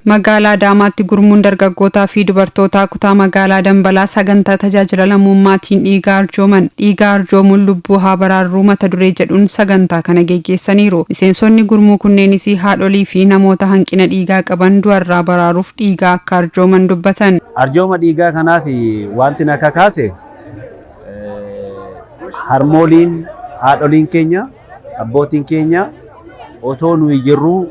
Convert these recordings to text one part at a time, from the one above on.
Magaalaa Adaamaatti gurmuun dargaggootaa fi dubartootaa kutaa magaalaa Dambalaa sagantaa tajaajila lammummaatiin dhiiga arjooman. Dhiiga arjoomuun lubbuu haa baraarruu mata duree jedhuun sagantaa kana geggeessaniiru. Miseensonni gurmuu kunneenis haadholii fi namoota hanqina dhiigaa qaban du'arraa baraaruuf dhiiga akka arjooman dubbatan. Arjooma dhiigaa kanaaf wanti na kakaase harmooliin, haadholiin keenya, abbootiin keenya otoo nuyi jirruu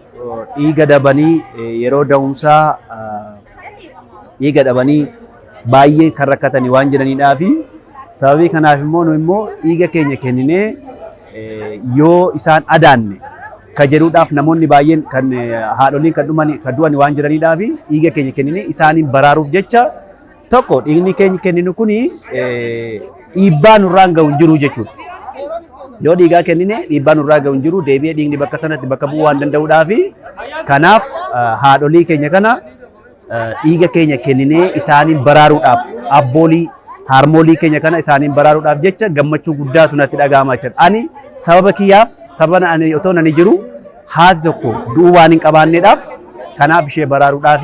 dhiiga dhabanii yeroo da'umsaa dhiiga dhabanii baay'ee kan rakkatanii waan jiranidhaa fi sababii kanaaf immoo nu immoo dhiiga keenya kenninee yoo isaan adaanne kan jedhuudhaaf namoonni baay'een kan haadholiin kan dhuman kan du'an waan jiranidhaa fi dhiiga keenya kenninee isaaniin baraaruuf jecha tokko dhiigni keenya kenninu kuni dhiibbaa nurraan ga'u hin jiru jechuudha. Yoo dhiigaa kennine dhiibbaa nurraa ga'u hin jiru, deebi'ee dhiigni bakka sanatti bakka bu'uu waan danda'uudhaa fi kanaaf haadholii keenya kana dhiiga keenya kenninee isaaniin baraaruudhaaf, abboolii harmoolii keenya kana isaaniin baraaruudhaaf jecha gammachuu guddaatu natti dhaga'amaa jira. Ani sababa kiyyaaf, sababa ani otoo nani jiru haati tokko du'uu waan hin qabaanneedhaaf, kanaaf ishee baraaruudhaaf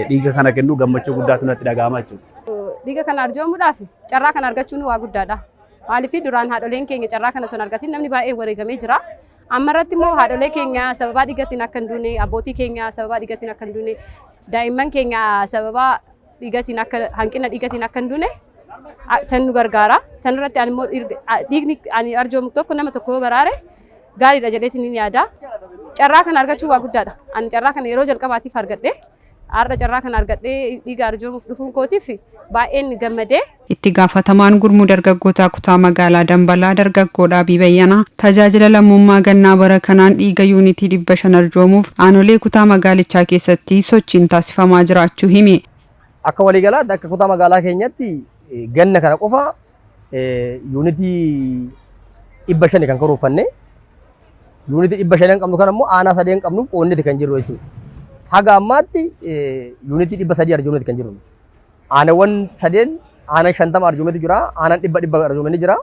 dhiiga kana kennuu gammachuu guddaatu natti dhaga'amaa jechuudha. Dhiiga kana arjoomuudhaaf carraa kana argachuun waa guddaadha. Maaliif, duraan haadholeen keenya carraa kana osoo hin argatin namni baay'een wareegamee jira. Amma irratti immoo haadholee keenya sababaa dhiigatiin akka hin duune, abbootii keenya sababaa dhiigatiin akka hin duune, daa'imman keenya sababaa dhiigatiin akka hanqina dhiigatiin akka hin duune san nu gargaara. San irratti ani immoo dhiigni ani arjoomu tokko nama tokko yoo baraare gaariidha jedheetiin ni yaada. Carraa kana argachuu waa guddaadha. Ani carraa kana yeroo jalqabaatiif argadhe. Har'a carraa kana argadhee dhiiga arjoomuuf dhufuun kootiif baay'een gammadee. Itti gaafatamaan gurmuu dargaggootaa kutaa magaalaa Dambalaa dargaggoo Dhaabii Bayyanaa tajaajila lammummaa gannaa bara kanaan dhiiga yuunitii 500 arjoomuuf aanolee kutaa magaalichaa keessatti sochiin taasifamaa jiraachuu hime. Akka waliigalaatti, akka kutaa magaalaa keenyatti ganna kana qofa yuunitii 500 kan karoorfanne, yuunitii 500 qabnu kana immoo aanaa sadeen qabnuuf qoonniti kan jirru jechuudha. Haga ammaatti yuunitii 300 arjoomeeti kan jirru. Aanawwan sadeen aanan 50 arjoometu jira, aanan 100 arjoomeni jira.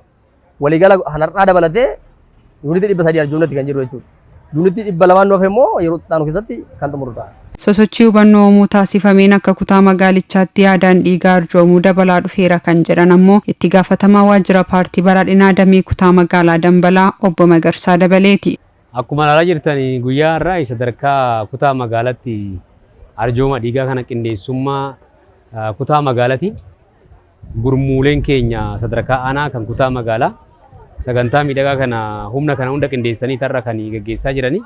Waliigala hanarraa dabalatee yuunitii 300 arjoomeeti kan jirru jechuudha. Yuunitii 200 nu hafe immoo yeroo xixiqqaa keessatti kan xumuru ta'a. Sosochii hubannoo uumuu taasifameen akka kutaa magaalichaatti yaadaan dhiigaa arjoomuu dabalaa dhufeera kan jedhan ammoo itti gaafatamaa waajjira paartii badhaadhinaa damee kutaa magaalaa Dambalaa obbo Magarsaa Dabaleeti. Akkuma ilaalaa jirtan, guyyaa har'aa sadarkaa kutaa magaalaatti arjooma dhiigaa kana qindeessummaa kutaa magaalatiin gurmuuleen keenya sadarkaa aanaa kan kutaa magaalaa sagantaa miidhagaa kana humna kana hunda qindeessanii tarra kan gaggeessaa jiranii.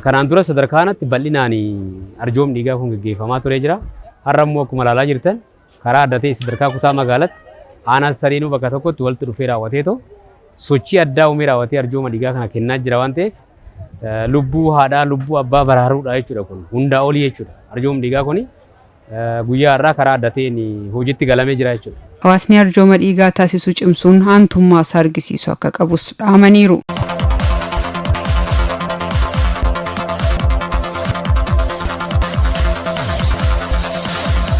Kanaan dura sadarkaa aanaatti bal'inaan arjoom dhiigaa kun gaggeeffamaa turee jira. Har'a immoo akkuma ilaalaa jirtan karaa adda ta'e sadarkaa kutaa magaalaatti aanaan sadiinuu bakka tokkotti walitti dhufee raawwateetoo sochii addaa uumee raawwatee arjooma dhiigaa kana kennaa jira waan ta'eef, lubbuu haadhaa, lubbuu abbaa baraaruudha jechuudha, kun hundaa olii jechuudha. Arjoomni dhiigaa kuni guyyaa har'aa karaa adda ta'een hojiitti galamee jira jechuudha. Hawaasni arjooma dhiigaa taasisuu cimsuun aantummaa isaa argisiisuu akka qabus dhaamaniiru.